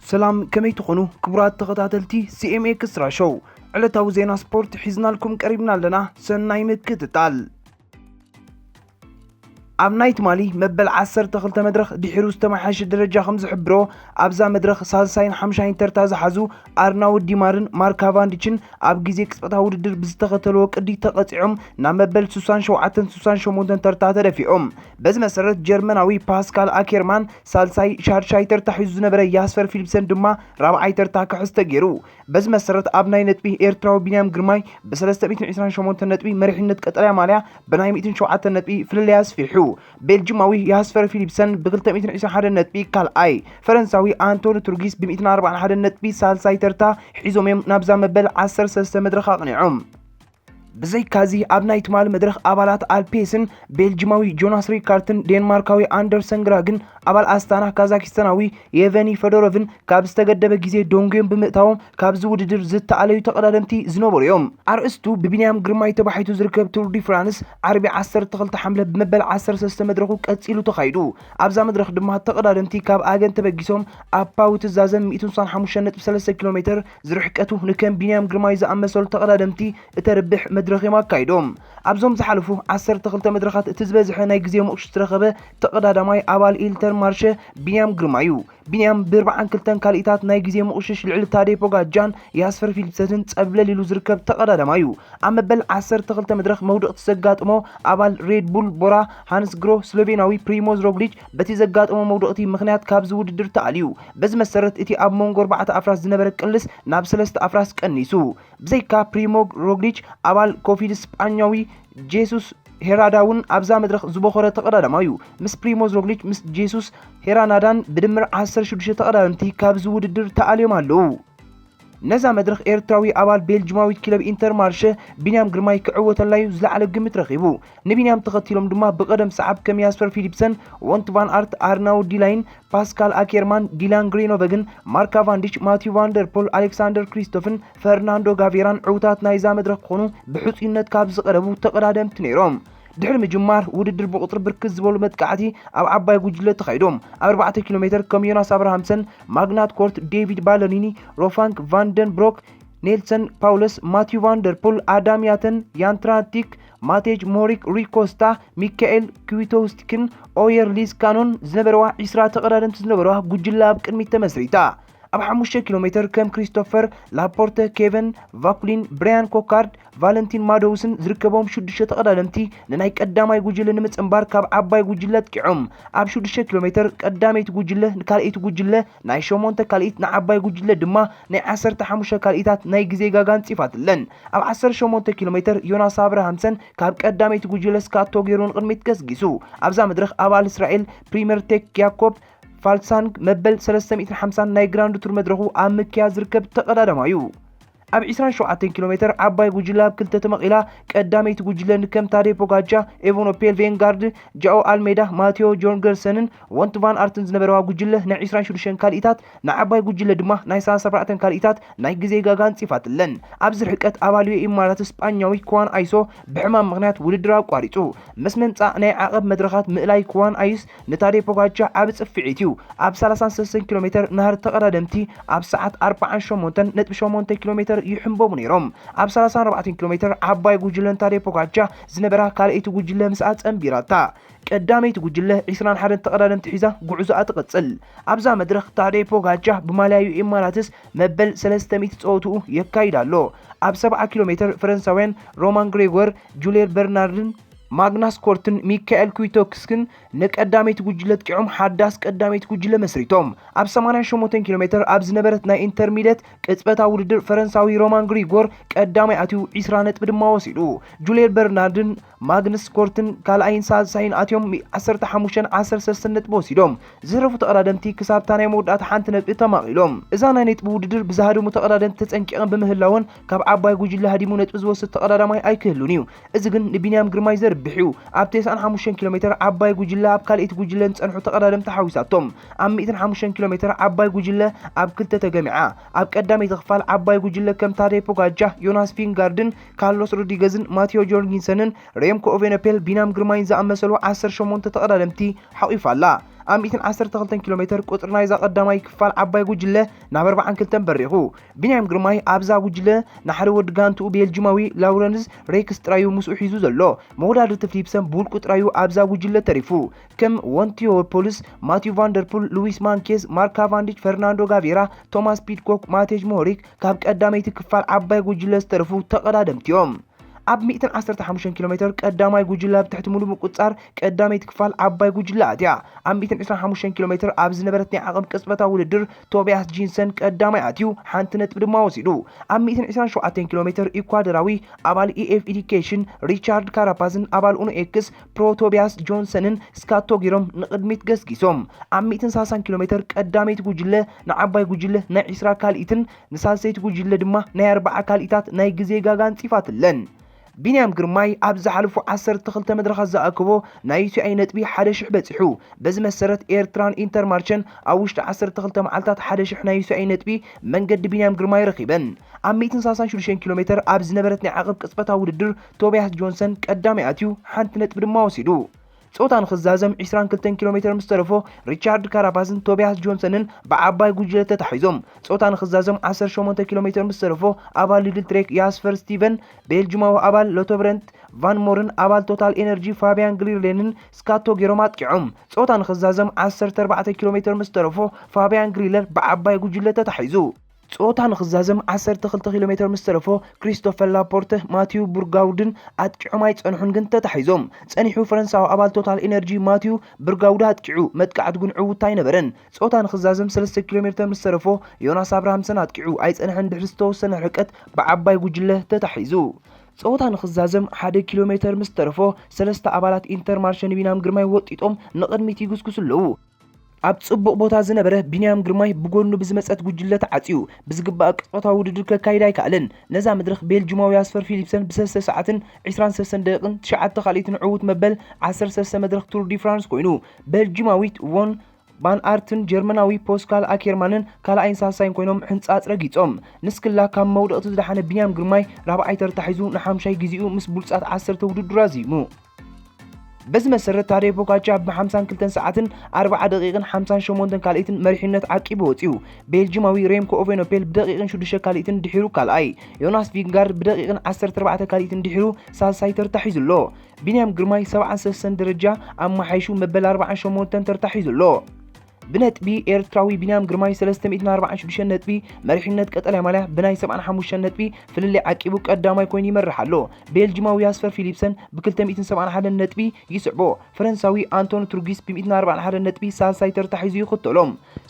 ሰላም፣ ከመይ ትኾኑ ክቡራት ተኸታተልቲ ሲ ኤም ኤክስትራ ሾው? ዕለታዊ ዜና ስፖርት ሒዝናልኩም ቀሪብና ኣለና። ሰናይ ምክትታል። ኣብ ናይ ትማሊ መበል ዓሰርተ ክልተ መድረኽ ድሒሩ ዝተመሓየሸ ደረጃ ከም ዝሕብሮ፣ ኣብዛ መድረኽ ሳልሳይን ሓምሻይን ተርታ ዝሓዙ ኣርናውድ ዲማርን ማርካ ቫንዲችን ኣብ ግዜ ቅጽበታዊ ውድድር ብዝተኸተልዎ ቅዲ ተቐጺዖም ናብ መበል ስሳን ሸውዓተን ስሳን ሸሞንተን ተርታ ተደፊኦም። በዚ መሰረት ጀርመናዊ ፓስካል ኣኬርማን ሳልሳይ ሻድሻይ ተርታ ሒዙ ዝነበረ ያስፈር ፊሊፕሰን ድማ ራብዓይ ተርታ ክሕዝ ተገይሩ። በዚ መሰረት ኣብ ናይ ነጥቢ ኤርትራዊ ቢንያም ግርማይ ብ ሰለስተ ሚእትን ዕስራን ሸሞንተን ነጥቢ መሪሕነት ቀጠልያ ማልያ ብናይ ሚእትን ሸውዓተን ነጥቢ ፍልልይ ኣስፊሑ። ቤልጂማዊ ያስፈር ፊሊፕሰን ብ ክልተ ሚእትን ዕስራን ሓደን ነጥቢ ካልኣይ፣ ፈረንሳዊ ኣንቶኒ ቱርጊስ ብ ሚእትን ኣርባዓን ሓደን ነጥቢ ሳልሳይ ተርታ ሒዞም እዮም ናብዛ መበል ዓሰርተ ሰለስተ መድረኽ ኣቕኒዖም። ብዘይካዚ ኣብ ናይ ትማሊ መድረኽ ኣባላት ኣልፔስን ቤልጂማዊ ጆናስ ሪካርትን ዴንማርካዊ ኣንደርሰን ግራግን ኣባል ኣስታና ካዛኪስታናዊ የቨኒ ፈዶሮቭን ካብ ዝተገደበ ግዜ ደንጉዮም ብምእታዎም ካብዚ ውድድር ዝተኣለዩ ተቐዳደምቲ ዝነበሩ እዮም። ኣርእስቱ ብቢንያም ግርማይ ተባሒቱ ዝርከብ ቱር ዲ ፍራንስ ዓርቢ ዓሰርተ ክልተ ሓምለ ብመበል ዓሰርተ ሰለስተ መድረኹ ቀጺሉ ተኻይዱ። ኣብዛ መድረኽ ድማ ተቐዳደምቲ ካብ ኣገን ተበጊሶም ኣብ ፓው ትዛዘም ሚእትን ሓሙሽተን ነጥቢ ሰለስተ ኪሎ ሜትር ዝርሕቀቱ ንከም ቢንያም ግርማይ ዝኣመሰሉ ተቐዳደምቲ እተርብሕ መድረኽ እዮም ኣካይዶም። ኣብዞም ዝሓለፉ ዓሰርተ ክልተ መድረኻት እቲ ዝበዝሐ ናይ ግዜ ሞቕሽ ዝተረኸበ ተቐዳዳማይ ኣባል ኢልተር ማርሸ ቢንያም ግርማይ እዩ። ቢንያም ብኣርባዓን ክልተን ካልኢታት ናይ ግዜ ምቑሽሽ ልዕሊ ታዴ ፖጋጃን ያስፈር ፊሊፕሰትን ጸብለል ኢሉ ዝርከብ ተቐዳዳማይ እዩ። ኣብ መበል ዓሰርተ ክልተ መድረኽ መውደቕቲ ዘጋጥሞ ኣባል ሬድ ቡል ቦራ ሃንስ ግሮ ስሎቬናዊ ፕሪሞዝ ሮግሊች በቲ ዘጋጠሞ መውደቕቲ ምኽንያት ካብዚ ውድድር ተኣልዩ። በዚ መሰረት እቲ ኣብ መንጎ ኣርባዕተ ኣፍራስ ዝነበረ ቅልስ ናብ ሰለስተ ኣፍራስ ቀኒሱ። ብዘይካ ፕሪሞግ ሮግሊች ኣባል ኮፊድ ስጳኛዊ ጄሱስ ሄራዳ እውን ኣብዛ መድረኽ ዝበኾረ ተቐዳዳማይ እዩ። ምስ ፕሪሞዝ ሮግሊች ምስ ጄሱስ ሄራናዳን ብድምር ዓሰርተ ሽዱሽተ ተቐዳደምቲ ካብዚ ውድድር ተኣልዮም ኣለዉ። ነዛ መድረኽ ኤርትራዊ ኣባል ቤልጅማዊት ክለብ ኢንተር ማርሸ ቢንያም ግርማይ ክዕወተላ እዩ ዝለዓለ ግምት ረኺቡ። ንቢንያም ተኸቲሎም ድማ ብቐደም ሰዓብ ከም ያስፐር ፊሊፕሰን፣ ወንት ቫን ኣርት፣ ኣርናውድ ዲላይን፣ ፓስካል ኣኬርማን፣ ዲላን ግሪኖቨግን፣ ማርካ ቫንዲች፣ ማቲዩ ቫንደርፖል፣ ኣሌክሳንደር ክሪስቶፍን ፈርናንዶ ጋቬራን ዕውታት ናይዛ መድረኽ ክኾኑ ብሕጹይነት ካብ ዝቐረቡ ተቐዳደምቲ ነይሮም። ድሕሪ ምጅማር ውድድር ብቑጽሪ ብርክት ዝበሉ መጥቃዕቲ ኣብ ዓባይ ጉጅለ ተኻይዶም። ኣብ ኣርባዕተ ኪሎ ሜትር ከም ዮናስ ኣብርሃምሰን፣ ማግናት ኮርት፣ ዴቪድ ባለኒኒ፣ ሮፋንክ ቫንደንብሮክ፣ ኔልሰን ፓውለስ፣ ማቲዩ ቫንደርፖል፣ ኣዳም ያተን፣ ያንትራቲክ፣ ማቴጅ ሞሪክ፣ ሩይ ኮስታ፣ ሚካኤል ክዊቶውስኪን ኦየር ሊዝ ካኖን ዝነበረዋ ዒስራ ተቐዳደምቲ ዝነበረዋ ጉጅለ ኣብ ቅድሚት ተመስሪታ። ኣብ ሓሙሽተ ኪሎ ሜትር ከም ክሪስቶፈር ላፖርተ፣ ኬቨን ቫኩሊን፣ ብራያን ኮካርድ፣ ቫለንቲን ማዶውስን ዝርከቦም ሽዱሽተ ተቐዳደምቲ ንናይ ቀዳማይ ጉጅለ ንምጽንባር ካብ ዓባይ ጉጅለ ኣጥቂዖም። ኣብ ሽዱሽተ ኪሎ ሜትር ቀዳመይቲ ጉጅለ ንካልኣይቲ ጉጅለ ናይ ሸሞንተ ካልኢት ንዓባይ ጉጅለ ድማ ናይ ዓሰርተ ሓሙሽተ ካልኢታት ናይ ግዜ ጋጋ ኣንጺፋትለን። ኣብ ዓሰርተ ሸሞንተ ኪሎ ሜትር ዮናስ ኣብርሃምሰን ካብ ቀዳመይቲ ጉጅለ ስካቶ ገይሩ ንቕድሚት ገስጊሱ። ኣብዛ መድረኽ ኣባል እስራኤል ፕሪምየር ቴክ ያኮብ ፋልሳንግ መበል ሰለስተ ሚእትን ሓምሳን ናይ ግራንድ ቱር መድረኹ ኣብ ምክያድ ዝርከብ ተቐዳዳማይ እዩ። ኣብ ዒስራን ሸውዓተን ኪሎ ሜትር ዓባይ ጉጅለ ኣብ ክልተ ተመቒላ ቀዳመይቲ ጉጅለ ንከም ታዴ ፖጋቻ፣ ኤቨኖፔል ቬንጋርድ፣ ጃኦ ኣልሜዳ፣ ማቴዎ ጆርገንሰንን ወንት ቫን ኣርትን ዝነበረዋ ጉጅለ ናይ ዒስራን ሽዱሽተን ካልኢታት ንዓባይ ጉጅለ ድማ ናይ ሰላሳ ኣርባዕተን ካልኢታት ናይ ግዜ ጋጋ ኣንጺፋትለን። ኣብዚ ርሕቀት ኣባል ዩ ኤ ኢ ኢማራት ስጳኛዊ ክዋን ኣይሶ ብሕማም ምኽንያት ውድድር ኣቋሪጹ። ምስ ምምጻእ ናይ ዓቐብ መድረኻት ምእላይ ክዋን ኣይስ ንታዴ ፖጋቻ ዓቢ ጽፍዒት እዩ። ኣብ ሰላሳን ሰለስተን ኪሎ ሜትር ናህሪ ተቐዳደምቲ ኣብ ሰዓት ኣርባዓን ሸሞንተን ነጥቢ ሸሞንተ ኪሎ ሜትር ይሕንበቡ ነይሮም። ኣብ ሰላሳን ኣርባዕተን ኪሎ ሜትር ዓባይ ጉጅለን ታዴ ፖጋቻ ዝነበራ ካልኣይቲ ጉጅለ ምስኣ ጸንቢራታ። ቀዳመይቲ ጉጅለ ዒስራን ሓደን ተቐዳደምቲ ሒዛ ጉዕዞኣ ትቕጽል። ኣብዛ መድረኽ ታዴ ፖጋቻ ብማልያ ዩ ኤ ኢማራትስ መበል ሰለስተ ሚእቲ ጸወትኡ የካይድ ኣሎ። ኣብ ሰብዓ ኪሎ ሜትር ፈረንሳውያን ሮማን ግሬጎር፣ ጁልየር በርናርድን ማግናስ ኮርትን ሚካኤል ኩዊቶክስክን ንቀዳመይቲ ጉጅለ ኣጥቂዖም ሓዳስ ቀዳመይቲ ጉጅለ መስሪቶም። ኣብ ሰማንያን ሸሞንተን ኪሎ ሜትር ኣብ ዝነበረት ናይ ኢንተርሚደት ቅጽበታዊ ውድድር ፈረንሳዊ ሮማን ግሪጎር ቀዳማይ ኣትዩ ዒስራ ነጥቢ ድማ ወሲዱ። ጁልየር በርናርድን ማግንስ ኮርትን ካልኣይን ሳልሳይን ኣትዮም ዓሰርተ ሓሙሽተን ዓሰርተ ሰለስተን ነጥቢ ወሲዶም። ዝህረፉ ተቐዳደምቲ ክሳብታ ናይ መወዳእታ ሓንቲ ነጥቢ ተማቒሎም። እዛ ናይ ነጥቢ ውድድር ብዝሃደሙ ተቐዳደምቲ ተጸንቂቐን ብምህላወን ካብ ዓባይ ጉጅለ ሃዲሙ ነጥቢ ዝወስድ ተቐዳዳማይ ኣይክህሉን እዩ። እዚ ግን ንቢንያም ግርማይ ዘርብሕ እዩ። ኣብ ተስዓን ሓሙሽተን ኪሎ ሜትር ዓባይ ጉጅለ ኣብ ካልኣይቲ ጉጅለ ንጸንሑ ተቐዳደምቲ ሓዊሳቶም። ኣብ ሚእትን ሓሙሽተን ኪሎ ሜትር ዓባይ ጉጅለ ኣብ ክልተ ተገሚዓ። ኣብ ቀዳመይቲ ክፋል ዓባይ ጉጅለ ከም ታዴ ፖጋቻ፣ ዮናስ ፊንጋርድን ካርሎስ ሮድሪገዝን ማቴዎ ጆርጊንሰንን ሬምኮ ኦቬነፔል፣ ቢንያም ግርማይን ዝኣመሰሉ ዓሰርተ ሸሞንተ ተቐዳደምቲ ሓቒፋ ኣላ። ኣብ ሚእትን ዓሰርተ ክልተን ኪሎ ሜትር ቁጽሪ ናይዛ ቀዳማይ ክፋል ዓባይ ጉጅለ ናብ ኣርባዓን ክልተን በሪኹ። ቢንያም ግርማይ ኣብዛ ጉጅለ ንሓደ ወዲ ጋንትኡ ቤልጂማዊ ላውረንስ ሬክስ ጥራዩ ምስኡ ሒዙ ዘሎ። መወዳድርቲ ፊሊፕሰን ብውልቁ ጥራዩ ኣብዛ ጉጅለ ተሪፉ። ከም ወንቲዮፖልስ፣ ማቲዩ ቫንደርፑል፣ ሉዊስ ማንኬዝ፣ ማርክ ካቫንዲች፣ ፈርናንዶ ጋቬራ፣ ቶማስ ፒድኮክ፣ ማቴጅ ሞሆሪክ ካብ ቀዳመይቲ ክፋል ዓባይ ጉጅለ ዝተረፉ ተቐዳደምቲ እዮም። ኣብ ሚእትን ዓሰርተ ሓሙሽተን ኪሎ ሜትር ቀዳማይ ጉጅለ ኣብ ትሕቲ ሙሉ ምቁጻር ቀዳመይቲ ክፋል ዓባይ ጉጅለ ኣትያ። ኣብ ሚእትን ዕስራን ሓሙሽተን ኪሎ ሜትር ኣብ ዝነበረት ናይ ዓቐብ ቅጽበታዊ ውድድር ቶቢያስ ጂንሰን ቀዳማይ ኣትዩ፣ ሓንቲ ነጥቢ ድማ ወሲዱ። ኣብ ሚእትን ዕስራን ሸውዓተን ኪሎ ሜትር ኢኳዶራዊ ኣባል ኢኤፍ ኤዲኬሽን ሪቻርድ ካራፓዝን ኣባል ኡኖ ኤክስ ፕሮ ቶቢያስ ጆንሰንን ስካቶ ጌሮም ንቕድሚት ገስጊሶም። ኣብ ሚእትን ሰላሳን ኪሎ ሜትር ቀዳመይቲ ጉጅለ ንዓባይ ጉጅለ ናይ ዕስራ ካልኢትን ንሳልሰይቲ ጉጅለ ድማ ናይ ኣርባዓ ካልኢታት ናይ ግዜ ጋጋ ኣንጺፋትለን። ቢንያም ግርማይ ኣብ ዝሓለፉ ዓሰርተ ክልተ መድረኻት ዝኣከቦ ናይ ዩሲኣይ ነጥቢ ሓደ ሽሕ በጺሑ። በዚ መሰረት ኤርትራን ኢንተርማርቸን ኣብ ውሽጢ ዓሰርተ ክልተ መዓልታት ሓደ ሽሕ ናይ ዩሲኣይ ነጥቢ መንገዲ ቢንያም ግርማይ ረኺበን። ኣብ ሚእትን ሰላሳን ሽዱሽተን ኪሎ ሜትር ኣብ ዝነበረት ናይ ዓቐብ ቅጽበታዊ ውድድር ቶቢያስ ጆንሰን ቀዳማይ ኣትዩ፣ ሓንቲ ነጥቢ ድማ ወሲዱ። ጾታ ንኽዛዘም ዕስራን ክልተን ኪሎ ሜትር ምስ ተረፎ ሪቻርድ ካራፓዝን ቶቢያስ ጆንሰንን ብዓባይ ጉጅለ ተታሒዞም። ጾታ ንኽዛዘም ዓሰርተ ሸሞንተ ኪሎ ሜትር ምስ ተረፎ ኣባል ሊድል ትሬክ ያስፐር ስቲቨን፣ ቤልጂማዊ ኣባል ሎቶብረንት ቫን ሞርን ኣባል ቶታል ኤነርጂ ፋቢያን ግሪርሌንን ስካቶ ጌሮም ኣጥቂዖም። ጾታ ንኽዛዘም ዓሰርተ ኣርባዕተ ኪሎ ሜትር ምስ ተረፎ ፋቢያን ግሪለር ብዓባይ ጉጅለ ተታሒዙ። ጾታ ንኽዛዘም ዓሰርተ ክልተ ኪሎ ሜትር ምስ ተረፎ ክሪስቶፈር ላፖርተ፣ ማቲዩ ብርጋውድን ኣጥቂዖም ኣይጸንሑን ግን ተታሒዞም። ጸኒሑ ፈረንሳዊ ኣባል ቶታል ኤነርጂ ማቲዩ ብርጋውድ ኣጥቂዑ፣ መጥቃዕቱ ግን ዕዉት ኣይነበረን። ጾታ ንኽዛዘም ሰለስተ ኪሎ ሜትር ምስ ተረፎ ዮናስ ኣብርሃምሰን ኣጥቂዑ ኣይጸንሐን፣ ድሕሪ ዝተወሰነ ርሕቀት ብዓባይ ጉጅለ ተታሒዙ። ጾታ ንኽዛዘም ሓደ ኪሎ ሜትር ምስ ተረፎ ሰለስተ ኣባላት ኢንተርማርሸ ንቢንያም ግርማይ ወጢጦም ንቕድሚት ይግስግሱ ኣለዉ። ኣብ ጽቡቕ ቦታ ዝነበረ ቢንያም ግርማይ ብጎኑ ብዝመጸት ጉጅለ ተዓጽዩ ብዝግባእ ቅጽበታዊ ውድድር ከካይድ ኣይከኣለን። ነዛ መድረኽ ቤልጂማዊ ያስፐር ፊሊፕሰን ብሰለስተ ሰዓትን ዕስራን ሰለስተን ደቂቕን ትሽዓተ ካልኢትን ዕዉት መበል ዓሰርተ ሰለስተ መድረኽ ቱር ዲ ፍራንስ ኮይኑ፣ ቤልጂማዊት ዎን ቫን ኣርትን ጀርመናዊ ፖስካል ኣኬርማንን ካልኣይን ሳልሳይን ኮይኖም ሕንጻጽ ረጊጾም። ንስክላ ካብ መውደቕቲ ዝደሓነ ቢንያም ግርማይ ራብዓይ ተርታ ሒዙ ንሓምሻይ ግዜኡ ምስ ብሉጻት ዓሰርተ ውድድሩ ኣዚሙ። በዚ መሰረት ታደይ ፖጋቻ ብ ሓምሳን ክልተን ሰዓትን ኣርባዓ ደቂቕን ሓምሳን ሸሞንተን ካልኢትን መሪሕነት ዓቂቡ ወጺኡ። ቤልጂማዊ ሬምኮ ኦቬኖፔል ብደቂቕን ሽዱሽተ ካልኢትን ድሒሩ ካልኣይ፣ ዮናስ ቪንጋርድ ብደቂቕን ዓሰርተ ኣርባዕተ ካልኢትን ድሒሩ ሳልሳይ ተርታ ሒዙ ኣሎ። ቢንያም ግርማይ ሰብዓን ሰለስተን ደረጃ ኣመሓይሹ መበል ኣርባዓን ሸሞንተን ተርታ ሒዙ ኣሎ። ብነጥቢ ኤርትራዊ ቢንያም ግርማይ ሰለስተ ሚእትን ኣርባዓን ሽዱሽተን ነጥቢ መሪሕነት ቀጠልያ ማልያ ብናይ ሰብዓን ሓሙሽተን ነጥቢ ፍልልይ ዓቂቡ ቀዳማይ ኮይኑ ይመርሕ ኣሎ። ቤልጂማዊ ያስፐር ፊሊፕሰን ብ ክልተ ሚእትን ሰብዓን ሓደን ነጥቢ ይስዕቦ። ፈረንሳዊ ኣንቶኒ ቱርጊስ ብ ሚእትን ኣርባዓን ሓደን ነጥቢ ሳልሳይ ተርታ ሒዙ ይኽተሎ።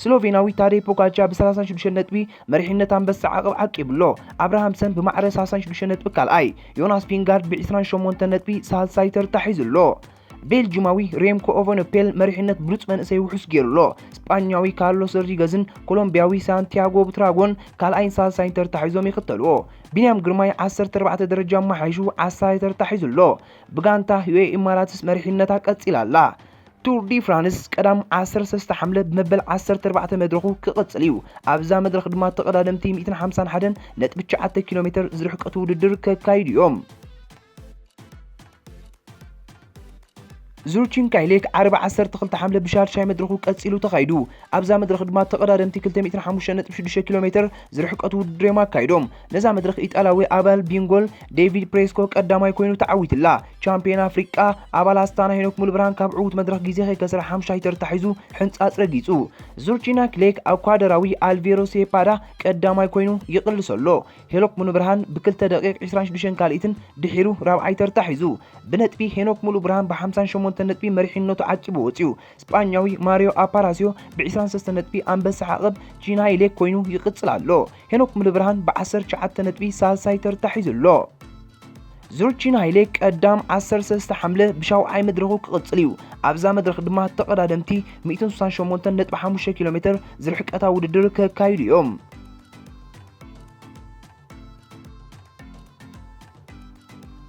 ስሎቬናዊ ታደይ ፖጋቻ ብ ሰላሳን ሽዱሽተን ነጥቢ መሪሕነት ኣንበሳ ዓቐብ ዓቂቡ ኣሎ። ኣብርሃምሰን ብማዕረ ሰላሳን ሽዱሽተን ነጥቢ ካልኣይ፣ ዮናስ ቪንጋርድ ብ ዕስራን ሸሞንተን ነጥቢ ሳልሳይ ተርታ ሒዙ ኣሎ። ቤልጂማዊ ሬምኮ ኦቨንፔል መሪሕነት ብሉጽ መንእሰይ ውሑስ ገይሩ ኣሎ። ስጳኛዊ ካርሎስ ሮድሪገዝን ኮሎምቢያዊ ሳንቲያጎ ቡትራጎን ካልኣይን ሳልሳይን ተርታ ሒዞም ይኽተልዎ። ቢንያም ግርማይ ዓሰርተ ኣርባዕተ ደረጃ ኣመሓይሹ ዓሰርተ ተርታ ሒዙ ኣሎ። ብጋንታ ዩኤ ኢማራትስ መሪሕነታ ቀጺላ ኣላ። ቱር ዲ ፍራንስ ቀዳም ዓሰርተ ሰለስተ ሓምለ ብመበል ዓሰርተ ኣርባዕተ መድረኹ ክቕጽል እዩ። ኣብዛ መድረኽ ድማ ተቐዳደምቲ ሚእትን ሓምሳን ሓደን ነጥቢ ትሽዓተ ኪሎ ሜትር ዝርሕቀቱ ውድድር ከካይዱ እዮም። ዙር ቺንካይ ሌክ ዓርቢ ዓሰርተ ክልተ ሓምለ ብሻድሻይ መድረኹ ቀጺሉ ተኻይዱ። ኣብዛ መድረኽ ድማ ተቐዳደምቲ ክልተ ሚእትን ሓሙሽተን ነጥቢ ሽዱሽተ ኪሎ ሜትር ዝርሕቀቱ ውድድር እዮም ኣካይዶም። ነዛ መድረኽ ኢጣልያዊ ኣባል ቢንጎል ዴቪድ ፕሬስኮ ቀዳማይ ኮይኑ ተዓዊትላ። ቻምፒዮን ኣፍሪቃ ኣባል ኣስታና ሄኖክ ሙሉብርሃን ካብ ዕዉት መድረኽ ግዜ ከይከሰረ ሓምሻይ ተርታ ሒዙ ሕንጻጽ ረጊጹ። ዙር ቺንካይ ሌክ ኣኳደራዊ ኣልቬሮ ሴፓዳ ቀዳማይ ኮይኑ ይቕልስ ኣሎ። ሄኖክ ሙሉብርሃን ብክልተ ደቂቕ ዕስራን ሽዱሽተን ካልኢትን ድሒሩ ራብዓይ ተርታ ሒዙ። ብነጥቢ ሄኖክ ሙሉብርሃን ብሓምሳን ሸሞንተን ነጥቢ መሪሕነቱ ዓቂቡ ወጺኡ። ስጳኛዊ ማሪዮ ኣፓራሲዮ ብዕስራን ሰለስተን ነጥቢ ኣንበሳ ዓቐብ ቺንካይ ሌክ ኮይኑ ይቕጽል ኣሎ። ሄኖክ ሙሉብርሃን ብዓሰርተ ትሽዓተ ነጥቢ ሳልሳይ ተርታ ሒዙ ኣሎ። ዙር ቺንካይ ሌክ ቀዳም ዓሰርተ ሰለስተ ሓምለ ብሻውዓይ መድረኹ ክቕጽል እዩ። ኣብዛ መድረኽ ድማ ተቐዳደምቲ ሚእትን ስሳን ሸሞንተን ነጥቢ ሓሙሽተ ኪሎ ሜትር ዝርሕቀታ ውድድር ከካይዱ እዮም።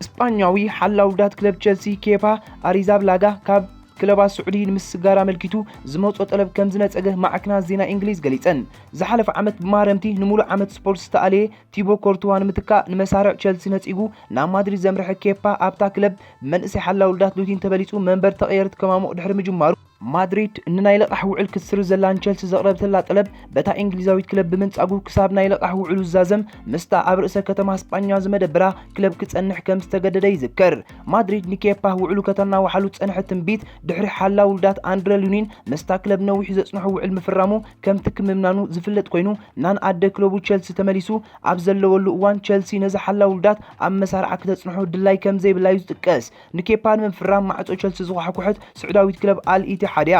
ስጳኛዊ ሓላው ዳት ክለብ ቸልሲ ኬፓ ኣሪዛብላጋ ካብ ክለባት ስዑዲ ንምስግጋር ኣመልኪቱ ዝመጾ ጠለብ ከም ዝነጸገ ማዕክናት ዜና እንግሊዝ ገሊጸን። ዝሓለፈ ዓመት ብማረምቲ ንሙሉእ ዓመት ስፖርት ዝተኣለየ ቲቦ ኮርቱዋ ንምትካእ ንመሳርዕ ቸልሲ ነጺጉ ናብ ማድሪድ ዘምርሐ ኬፓ ኣብታ ክለብ መንእሰይ ሓላው ልዳት ሉቲን ተበሊጹ መንበር ተቐየርቲ ከማሙቕ ድሕሪ ምጅማሩ ማድሪድ ንናይ ልቓሕ ውዕል ክትስርዝ ዘላን ቸልሲ ዘቕረበትላ ጠለብ በታ እንግሊዛዊት ክለብ ብምንጻጉ፣ ክሳብ ናይ ልቓሕ ውዕሉ ዝዛዘም ምስታ ኣብ ርእሰ ከተማ ስጳኛ ዝመደበራ ክለብ ክጸንሕ ከም ዝተገደደ ይዝከር። ማድሪድ ንኬፓ ውዕሉ ከተናውሓሉ ዝጸንሐ ትንቢት ድሕሪ ሓላው ውልዳት ኣንድረ ሉኒን ምስታ ክለብ ነዊሕ ዘጽንሖ ውዕል ምፍራሙ ከምቲ ክምምናኑ ዝፍለጥ ኮይኑ፣ ናን ኣደ ክለቡ ቸልሲ ተመሊሱ ኣብ ዘለወሉ እዋን፣ ቸልሲ ነዚ ሓላው ውልዳት ኣብ መሳርዓ ክተጽንሖ ድላይ ከም ዘይብላ እዩ ዝጥቀስ። ንኬፓ ንምፍራም ማዕጾ ቸልሲ ዝኳሕኩሐት ስዑዳዊት ክለብ ኣል ኢቲሓድ እያ።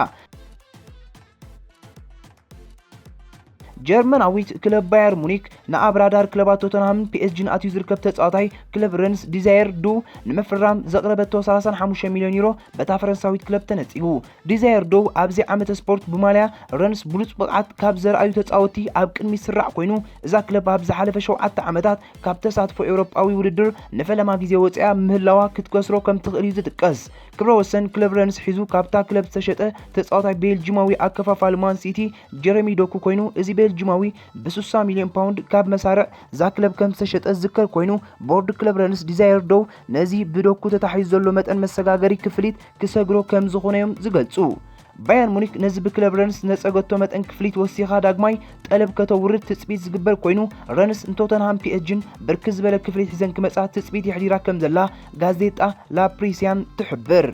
ጀርመናዊት ክለብ ባየር ሙኒክ ንኣብ ራዳር ክለባት ቶተንሃምን ፒኤስጂን ኣትዩ ዝርከብ ተጻዋታይ ክለብ ረንስ ዲዛየር ዱ ንምፍራም ዘቕረበቶ ሰላሳ ሓሙሽተ ሚልዮን ዩሮ በታ ፈረንሳዊት ክለብ ተነጺጉ። ዲዛየር ዶ ኣብዚ ዓመተ ስፖርት ብማልያ ረንስ ብሉጽ ብቕዓት ካብ ዘርኣዩ ተጻወትቲ ኣብ ቅድሚት ስራዕ ኮይኑ፣ እዛ ክለብ ኣብ ዝሓለፈ ሸውዓተ ዓመታት ካብ ተሳትፎ ኤውሮጳዊ ውድድር ንፈለማ ግዜ ወጺኣ ምህላዋ ክትከስሮ ከም ትኽእል እዩ ዝጥቀስ። ክብረ ወሰን ክለብ ረንስ ሒዙ ካብታ ክለብ ዝተሸጠ ተጻዋታይ ቤልጂማዊ ኣከፋፋሊ ማን ሲቲ ጀረሚ ዶኩ ኮይኑ፣ እዚ ቤልጂማዊ ብ ስሳ ሚልዮን ፓውንድ ካብ መሳርዕ እዛ ክለብ ከም ዝተሸጠ ዝዝከር ኮይኑ፣ ቦርድ ክለብ ረንስ ዲዛየር ዶ ነዚ ብዶኩ ተታሒዙ ዘሎ መጠን መሰጋገሪ ክፍሊት ክሰግሮ ከም ዝኾነ እዮም ዝገልጹ። ባየር ሙኒክ ነዚ ብክለብ ረንስ ነጸገቶ መጠን ክፍሊት ወሲኻ ዳግማይ ጠለብ ከተውርድ ትጽቢት ዝግበር ኮይኑ፣ ረንስ ንቶተንሃም ፒኤስጂን ብርክት ዝበለ ክፍሊት ሒዘን ክመጻ ትጽቢት የሕዲራ ከም ዘላ ጋዜጣ ላፕሪሲያን ትሕብር።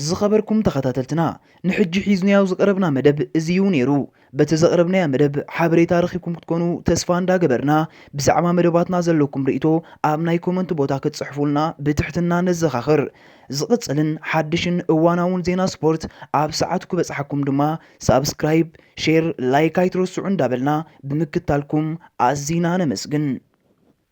ዝኸበርኩም ተኸታተልትና፣ ንሕጂ ሒዝናዮ ዝቐረብና መደብ እዚ እዩ ነይሩ። በቲ ዘቕረብናዮ መደብ ሓበሬታ ረኺብኩም ክትኮኑ ተስፋ እንዳገበርና፣ ብዛዕባ መደባትና ዘለኩም ርእይቶ ኣብ ናይ ኮመንት ቦታ ክትጽሕፉልና ብትሕትና ነዘኻኽር። ዝቕጽልን ሓድሽን እዋናውን ዜና ስፖርት ኣብ ሰዓቱ ክበጽሓኩም ድማ ሳብስክራይብ፣ ሼር፣ ላይክ ኣይትረስዑ እንዳበልና ብምክታልኩም ኣዚና ነመስግን።